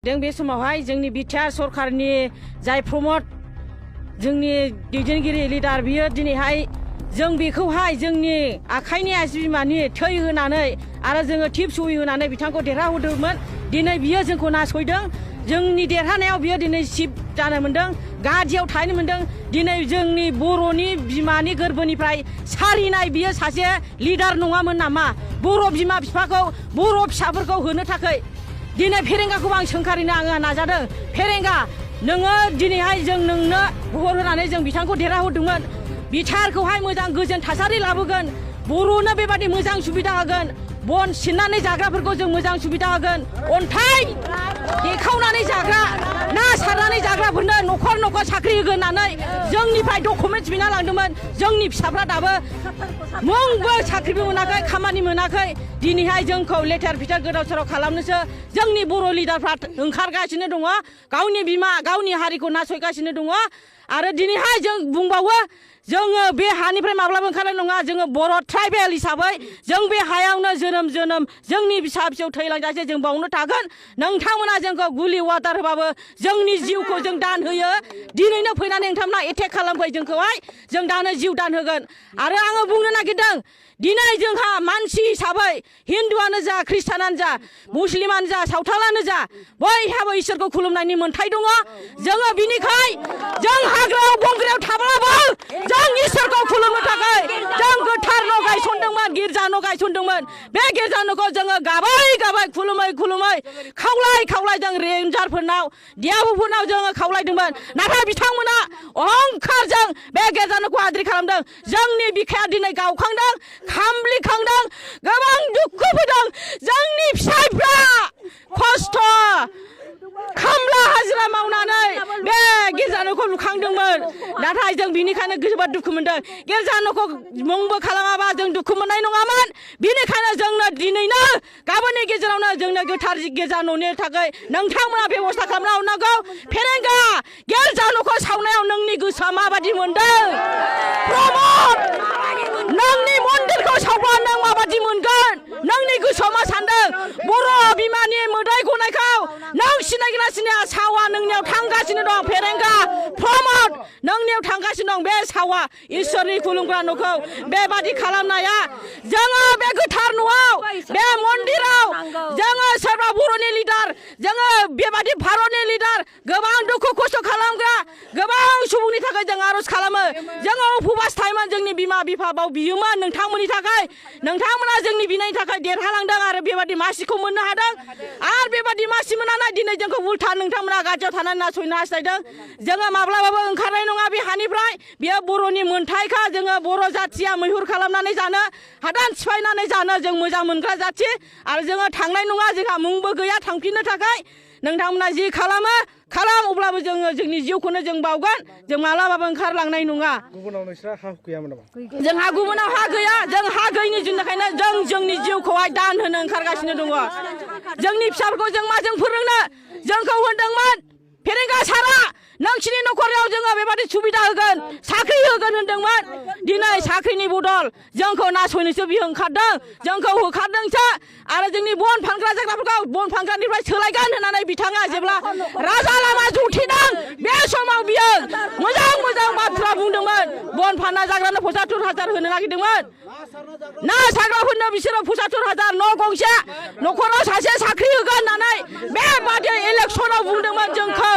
जों बे समावहाय जोंनि बिटिआर सरकारनि जाय प्रमद जोंनि दैदेनगिरि लिडार बियो दिनैहाय जों बेखौहाय जोंनि आखाइनि आसि बिमानि थै होनानै आरो जोङो टिप सहि होनानै बिथांखौ देरहाहोदोंमोन। दिनै बियो जोंखौ नासयदों। जोंनि देरहानायाव बियो दिनै चिफ जानो मोन्दों, गादियाव थानो मोन्दों। दिनै जोंनि बर'नि बिमानि गोरबोनिफ्राय सारिनाय बियो सासे लिडार नङामोन नामा? बर' बिमा बिफाखौ बर' फिसाफोरखौ होनो थाखाय दिनै फेरेंगाखौ आं सोंखारिनो आङो नाजादों। फेरेंगा नोङो दिनैहाय जों नोंनो भट होनानै जों बिथांखौ देरहाहोदोंमोन। बिटिआरखौहाय मोजां गोजोन थासारि लाबोगोन, बर'नो बेबादि मोजां सुबिदा होगोन, बन सिननानै जाग्राफोरखौ जों मोजां सुबिदा होगोन, अन्थाइ देखावनानै जाग्रा ना सारनानै जाग्राफोरनो न'खर न'खर साख्रि होगोन होननानै जोंनिफ्राय डकुमेन्टस बिना लांदोंमोन। जोंनि फिसाफ्रा दाबो मुंबो साख्रिबो मोनाखै, खामानि मोनाखै। दिनैहाय जोंखौ लेथेर फिथेर गोदाव सोराव खालामनोसो जोंनि बर' लिडारफ्रा ओंखारगासिनो दङ, गावनि बिमा गावनि हारिखौ नासयगासिनो दङ। आरो दिनैहाय जों बुंबावो जोङो बे हानिफ्राय माब्लाबा ओंखारनाय नङा। जोङो बर' ट्राइबेल हिसाबै जों बे हायावनो जोनोम जोंनि फिसा फिसौ थैलांजासे जों बावनो थागोन। नोंथांमोना जोंखौ गुलि वाटार होबाबो जोंनि जिउखौ जों दान होयो। दिनैनो फैनानै नोंथांमोना एटेक खालामफै जोंखौहाय, जों दानो जिउ दान होगोन। आरो आङो बुंनो नागिरदों दिनै जोंहा मानसि हिसाबै हिन्दुआनो जा ख्रिस्टानानो जा मुस्लिमानो जा सावथालानो जा बयहाबो इसोरखौ खुलुमनायनि मोन्थाय दङ। जोङो बिनिखाय जों हाग्रायाव बंग्रायाव थाब्लाबो जों इसोरखौ खुलुमनो थाखाय जों गोथार न' गायसनदोंमोन, गिर्जा न' गायसनदोंमोन। बे गिर्जा न'खौ जोङो गाबै गाबै खुलुमै खुलुमै खावलाय जों रेन्जारफोरनाव डिआरअफोरनाव जोङो खावलायदोंमोन। नाथाय बिथांमोना अहंखारजों बे गिर्जा न'खौ आद्रि खालामदों। जोंनि बिखाया दिनै गावखांदों, खामब्लिखांदों, गोबां दुखु फैदों। जोंनि फिसाइफ्रा खस्थ' खामला हाजिरा मावनानै बे गिर्जा न'खौ लुखांदोंमोन। नाथाय जों बिनिखायनो जोबोद दुखु मोनदों। गिर्जा न'खौ मुंबो खालामाबा जों दुखु मोननाय नङामोन। बिनिखायनो जोंनो दिनैनो गाबोननि गेजेरावनो जोंनो गोथार गिर्जा न'नि थाखाय नोंथांमोना बेब'स्था खालामना हरनांगौ। फेरेंगा गिर्जा न'खौ सावनायाव नोंनि गोसोआ माबादि मोनदों? प्रमद नोंनि मन्दिरखौ सावबा नों माबादि मोनगोन? नोंनि गोसोआव मा सानदों? बर' बिमानि मोदाय गनायखौ नों सिनायगोना सिनाया? सावा नोंनियाव थांगासिनो दं। फेरेंगा प्रमद नोंनियाव थांगासिनो दं बे सावा इसोरनि खुलुमग्रा न'खौ बेबादि खालामनाया। जोङो बे गोथार न'आव बे मन्दिराव जोङो सोरबा बर'नि लिडार, जोङो बेबादि भारतनि लिडार, गोबां दुखु खस्थ' खालामग्रा गोबां सुबुंनि थाखाय जों आर'ज खालामो। जोङो उपबास थायोमोन, जोंनि बिमा बिफा बाव बियोमोन नोंथांमोननि थाखाय। नोंथांमोना जोंनि बिनायनि थाखाय देरहालांदों आरो बेबादि मासिखौ मोननो हादों। आरो बेबादि मासि मोननानै दिनै जोंखौ उल्था नोंथांमोना गाज्रियाव थानानै नासयनो हास्थायदों। जोङो माब्लाबाबो ओंखारनाय नङा बे हानिफ्राय। बेयो बर'नि मोन्थायखा। जोङो बर' जाथिया मैहुर खालामनानै जानो, हादान सिफायनानै जानो जों मोजां मोनग्रा जाथि। आरो जोङो थांनाय नङा, जोंहा मुंबो गैया थांफिननो थाखाय। नोंथांमोना जि खालामो खालाम, अब्लाबो जोङो जोंनि जिउखौनो जों बावगोन। जों माब्लाबाबो ओंखारलांनाय नङा। गुबुनाव नोंस्रा हा गैयामोन नामा? जोंहा गुबुनाव हा गैया। जों हा गैयिनि जुनैखायनो जों जोंनि जिउखौहाय दान होनो ओंखारगासिनो दङ। जोंनि फिसाफोरखौ जों माजों फोरोंनो? जोंखौ होनदोंमोन फेरेंगा सारा नोंसिनि न'खराव जोङो बेबादि सुबिदा होगोन, साख्रि होगोन होनदोंमोन। दिनै साख्रिनि बदल जोंखौ नासयनोसो बियो ओंखारदों, जोंखौ होखारदोंसो। आरो जोंनि बन फानग्रा जाग्राफोरखौ बन फानग्रानिफ्राय सोलायगोन होननानै बिथाङा जेब्ला राजा लामा जौथिदों बे समाव बियो मोजां बाथ्रा बुंदोंमोन। बन फानना जाग्रानो 75,000 होनो नागिरदोंमोन। ना साग्राफोरनो बिसोरो 75,000, न' गंसे, न'खराव सासे साख्रि होगोन होननानै बेबादि इलेक्सनाव बुंदोंमोन जोंखौ।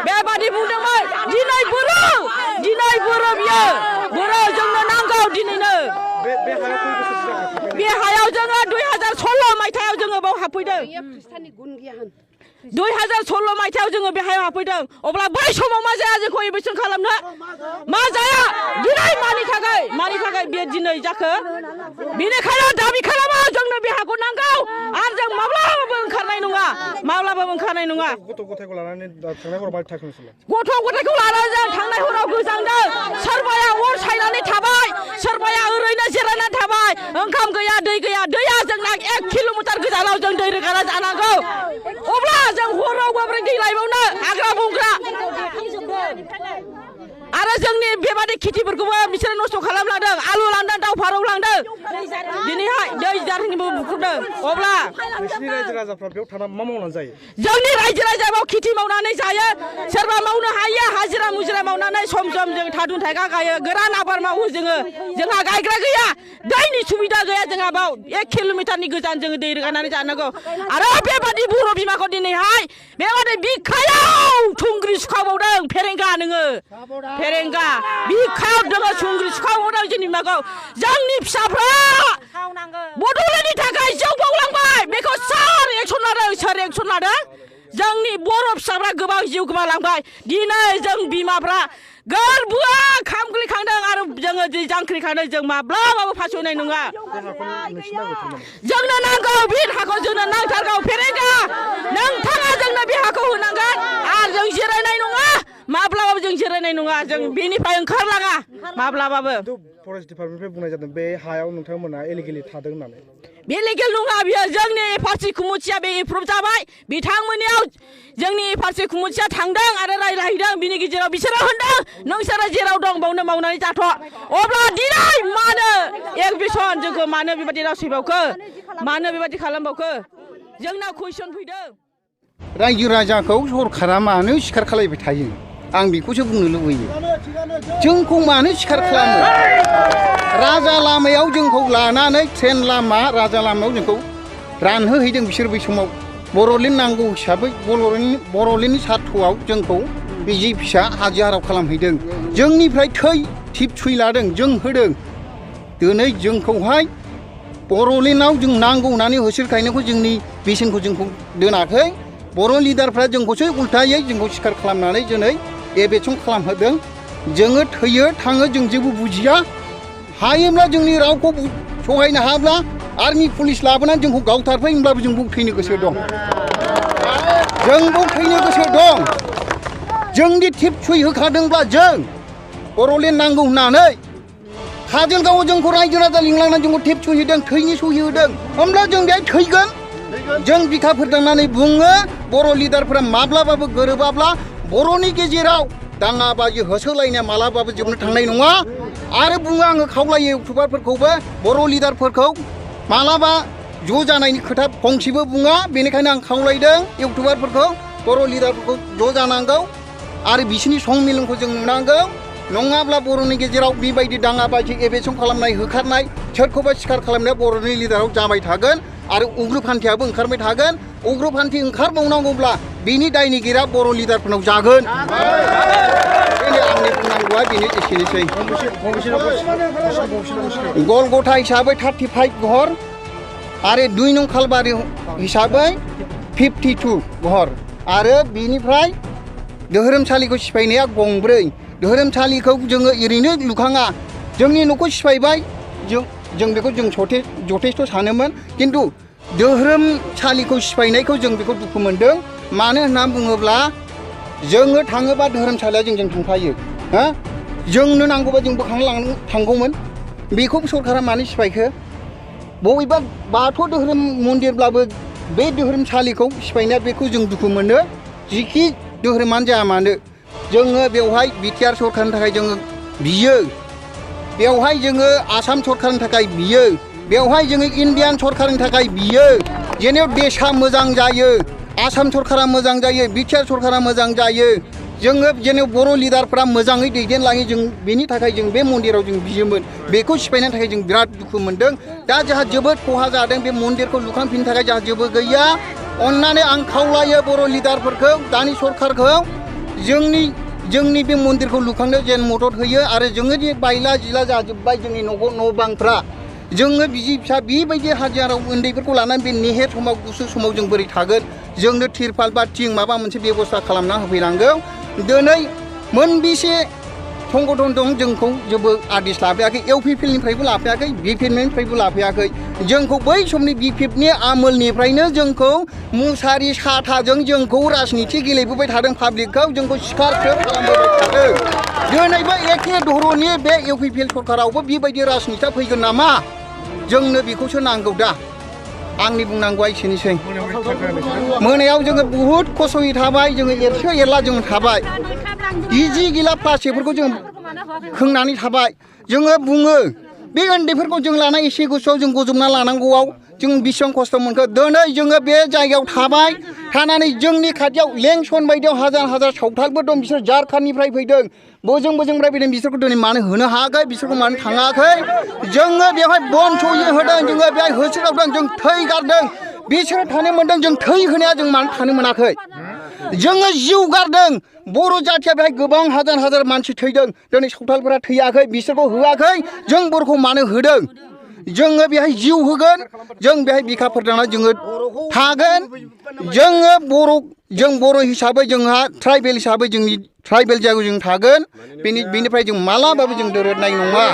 बेबादि बुंदोंमोन। दिनै बर' बियो बर' जोंनो नांगौ दिनैनो। बे हायाव जोङो 2016 मायथाइयाव जोङो बाव हाबफैदों। 2016 मायथाइयाव जोङो बे हायाव हाबफैदों। अब्ला बै समाव मा जाया जोंखौ एडमिसन खालामनो? मा जाया? दिनै मानि थाखाय बे दिनै जाखो? बेनिखायनो दाबि खालामो जोंनो बे हाखौ नांगौ। आरो जों माब्लाबाबो ओंखारनाय नङा, माब्लाबाबो ओंखारनाय नङा। गथ' गथायखौ लानानै थांनाय हराव मारै थाखो नोंसोरलाय? गथ' गथायखौ लानानै जों थांनाय हराव गोजांदों। सोरबाया अर सायनानै थाबाय, सोरबाया ओरैनो जिरायनानै थाबाय। ओंखाम गैया, दै गैया। दैया जोंना 1 किल'मिटार गोजानाव जों दै रोगाना जानांगौ। अब्ला जों हराव माबोरै दै लायबावनो? हाग्रा बंग्रा आरो जोंनि बेबादि खेथिफोरखौबो बिसोरो नस्थ' खालामलांदों। आलु लांदों, दाउ फारौ लांदों। दिनैहाय दै जारनिबो बुख्रुबदों अब्ला नोंसिनि रायजो राजाफ्रा बेयाव थानानै मा मावनानै जायो जोंनि रायजो राजायाव खेथि मावनानै जायो सोरबा मावनो हायो हाजिरा मुजिरा मावनानै सम सम जों थादुन थाइगा गायो गोरान आबाद मावो जोंहा गायग्रा गैया दैनि सुबिदा गैया जोंहा बाव 1 किल'मिटारनि गोजान जोङो दै रोगानानै जानांगौ आरो बेबादि बर' बिमाखौ दिनैहाय बेबादि बिखायाव थुंग्रि सुखावबावदों फेरेंगा नोङो फेरेंगा बिखायाव दङ थुंग्रि सुखावबावदों जोंनि बिमाखौ जोंनि फिसाफ्रा बड'लेण्डनि थाखाय जौ बावलांबाय बेखौ सोर एक्सन लादों जोंनि बर' फिसाफ्रा गोबां जिउ गोमालांबाय दिनै जों बिमाफ्रा गोरबोआ खामग्लिखांदों आरो जोङो दै जांख्रिखांदों जों माब्लाबाबो फासयनाय नङा जोंनो नांगौ बे हाखौ जोंनो नांथारगौ फेरेंगा नोंथाङा जोंनो बे हाखौ होनांगोन आरो जों जिरायनाय नङा माब्लाबाबो जों जिरायनाय नङा जों बेनिफ्राय ओंखारलाङा माब्लाबाबो फरेस्ट डिपार्टमेन्टनिफ्राय बुंनाय जादों बे हायाव नोंथांमोना इलिगेलि थादों होननानै बे लिगेल नङा बियो जोंनि एफआरसि खुमुथिया बे एप्रुभ जाबाय बिथांमोननियाव जोंनि एफआरसि खुमुथिया थांदों आरो रायलायहैदों बिनि गेजेराव बिसोरो होनदों नोंसोरो जेराव दं बावनो मावनानै जाथ' अब्ला दिनै मानो एक्सबिसन जोंखौ मानो बेबायदि नासयबावखो मानो बेबायदि खालामबावखो जोंनाव कुइसन फैदों रायजो राजाखौ सरकारा मानो सिखार खालामबाय थायो आं बेखौसो बुंनो लुबैयो जोंखौ मानो सिखार खालामो राजा लामायाव जोंखौ लानानै ट्रेन लामा राजा लामायाव जोंखौ रानहोहैदों बिसोर बै समाव बर'लेण्ड नांगौ हिसाबै बर'लेण्डनि सार्थआव जोंखौ बिजि फिसा हाजिराव खालामहैदों जोंनिफ्राय थिप थुइ लादों जों होदों दिनै जोंखौहाय बर'लेण्डआव जों नांगौ होननानै होसोखायनायखौ जोंनि बेसेनखौ जोंखौ दोनाखै बर' लिडारफ्रा जोंखौसो उल्थायै जोंखौ सिखार खालामनानै दिनै एबेसन खालामहोदों जोङो थैयो थाङो जों जेबो बुजिया हायोब्ला जोंनि रावखौ सहायनो हाब्ला आर्मि पुलिस लाबोनानै जोंखौ गावथारफै होनब्लाबो जों बाव थैनो गोसो दं जों बाव थैनो गोसो दं जोंनि थिप थुइ होखादोंब्ला जों बर'लेण्ड नांगौ होननानै काजलगावआव जोंखौ रायजो राजा लिंलांनानै जोंखौ थिप थुइ होदों थैनि सहि होदों होमब्ला जों बेहाय थैगोन जों बिखा फोरदांनानै बुङो बर' लिडारफोरा माब्लाबाबो गोरोबाब्ला बर'नि गेजेराव दाङाबाजि होसोलायनाया मालाबाबो जोबनो थांनाय नङा आरो बुङो आङो खावलायो इउटुबारफोरखौबो बर' लिडारफोरखौ मालाबा ज' जानायनि खोथा फंसेबो बुङा बेनिखायनो आं खावलायदों इउटुबारफोरखौ बर' लिडारफोरखौ ज' जानांगौ आरो बिसोरनि संमिलनखौ जों नुनांगौ नङाब्ला बर'नि गेजेराव बेबायदि दाङाबाजि एबेसन खालामनाय होखारनाय सोरखौबा सिखार खालामनाया बर'नि लिडाराव जाबाय थागोन आरो उग्रपन्थीयाबो ओंखारबाय थागोन उग्रपन्थी ओंखारबावनांगौब्ला बिनि दायनिगिरिया बर' लिडारफोरनाव जागोन बेनो आंनि बुंनांगौआ बेनो एसेनोसै गलगथा हिसाबै 35 घर आरो 2 नं खालबारि हिसाबै 52 घर आरो बिनिफ्राय धोरोमसालिखौ सिफायनाया गंब्रै धोरोमसालिखौ जोङो ओरैनो लुखाङा जोंनि न'खौ सिफायबाय जों बेखौ जों जथेस्थ' सानोमोन किन्तु धोरोमसालिखौ सिफायनायखौ जों बेखौ दुखु मोनदों मानो होनना बुङोब्ला जोङो थाङोबा धोरोमसालिया जोंजों थांफायो हा जोंनो नांगौबा जों बोखांलांनो थांगौमोन बेखौ सरकारा मानो सिफायखो बबेबा बाथौ धोरोम मन्दिरब्लाबो बे धोरोमसालिखौ सिफायनाया बेखौ जों दुखु मोनो जिखि धोरोमानो जाया मानो जोङो बेवहाय बिटिआर सरकारनि थाखाय जोङो बियो बेवहाय जोङो आसाम सरकारनि थाखाय बियो बेवहाय जोङो इन्डियान सरकारनि थाखाय बियो जेनेबा देशा मोजां जायो आसाम सरकारा मोजां जायो बिटिआर सरकारा मोजां जायो जोङो जेनेबा बर' लिडारफ्रा मोजाङै दैदेनलाङो जों बेनि थाखाय जों बे मन्दिराव जों बियोमोन बेखौ सिफायनायनि थाखाय जों बिराद दुखु मोनदों दा जोंहा जोबोद खहा जादों बे मन्दिरखौ लुखांफिननो थाखाय जोंहा जेबो गैया अन्नानै आं खावलायो बर' लिडारफोरखौ दानि सरकारखौ जोंनि बे मन्दिरखौ लुखांनो जेन मदद होयो आरो जोङो जे बायला जिला जाजोब्बाय जोंनि न' बांफ्रा जोङो बिजि फिसा बेबायदि हाजिराव उन्दैफोरखौ लानानै बे नेहेर समाव गुसु समाव जों बोरै थागोन जोंनो तिरपाल बा थिं माबा मोनसे बेबस्था खालामना होफैनांगौ दिनै मोनबेसे संगठन दं जोंखौ जेबो आदेश लाफैयाखै इउपिपिएलनिफ्रायबो लाफैयाखै बिपिएफनिफ्रायबो लाफैयाखै जोंखौ बै समनि बिपिएफनि आमोलनिफ्रायनो जोंखौ मुसारि साथाजों जोंखौ राजनिथि गेलेबोबाय थादों पाब्लिकखौ जोंखौ सिखारसो खालामबोबाय थादों दिनैबो एखे धरननि बे इउपिपिएल सरकारावबो बेबायदि राजनिथिया फैगोन नामा जोंनो बेखौसो नांगौ दा आंनि बुंनांगौआ एसेनोसै मोनायाव जोङो बुहुद खस्थ'यै थाबाय जोङो एरसो एरला जों थाबाय इजि गिला प्लास्टिकफोरखौ जों खोंनानै थाबाय जोङो बुङो बे उन्दैफोरखौ जों लाना एसे गोसोआव जों गजबना लानांगौआव जों बेसेबां खस्थ' मोनखो दिनै जोङो बे जायगायाव थाबाय थानानै जोंनि खाथियाव लेंसन बायदियाव हाजार हाजार सावथालफोर दं बिसोर झारखान्डनिफ्राय फैदों बोजोंनिफ्राय फैदों बिसोरखौ दिनै मानो होनो हायाखै बिसोरखौ मानो थाङाखै जोङो बेवहाय बन सयै होदों जोङो बेहाय होसोदावदों जों थै गारदों बिसोरो थानो मोनदों जों थै होनाया जों मानो थानो मोनाखै जोङो जिउ गारदों बर' जाथिया बेहाय गोबां हाजार हाजार मानसि थैदों दिनै सावथालफोरा थैयाखै बिसोरखौ होआखै जों बर'खौ मानो होदों जोङो बेहाय जिउ होगोन जों बेहाय बिखा फोरदांना जोङो थागोन जोङो जों बर' हिसाबै जोंहा ट्राइबेल हिसाबै जोंनि ट्राइबेल जायगायाव जों थागोन बेनिफ्राय जों मालाबाबो जों दोरोदनाय नङा